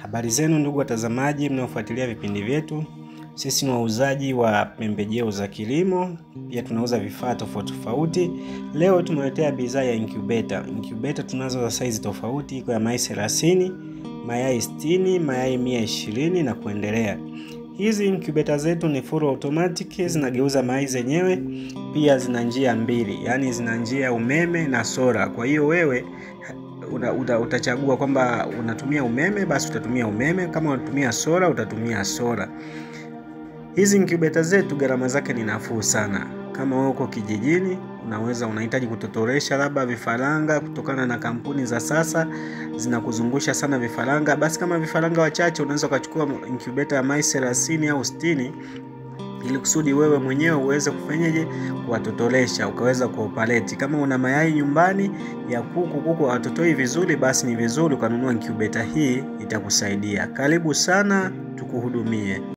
Habari zenu ndugu watazamaji mnaofuatilia vipindi vyetu. Sisi ni wauzaji wa pembejeo za kilimo, pia tunauza vifaa tofauti tofauti. Leo tumeletea bidhaa ya incubator. Incubator tunazo za size tofauti, iko ya mayai 30, mayai 60, mayai 120 na kuendelea. Hizi incubator zetu ni full automatic, zinageuza mayai zenyewe. Pia zina njia mbili, yani zina njia umeme na sola. Kwa hiyo wewe utachagua kwamba unatumia umeme, basi utatumia umeme, kama unatumia sola utatumia sola. Hizi incubator zetu gharama zake ni nafuu sana. Kama wewe uko kijijini, unaweza unahitaji kutotoresha labda vifaranga, kutokana na kampuni za sasa zinakuzungusha sana vifaranga, basi kama vifaranga wachache unaweza ukachukua incubator ya mayai 30 au 60 ili kusudi wewe mwenyewe uweze kufanyaje kuwatotolesha, ukaweza kuoperate. Kama una mayai nyumbani ya kuku hawatotoi vizuri, basi ni vizuri ukanunua incubator hii, itakusaidia. Karibu sana, tukuhudumie.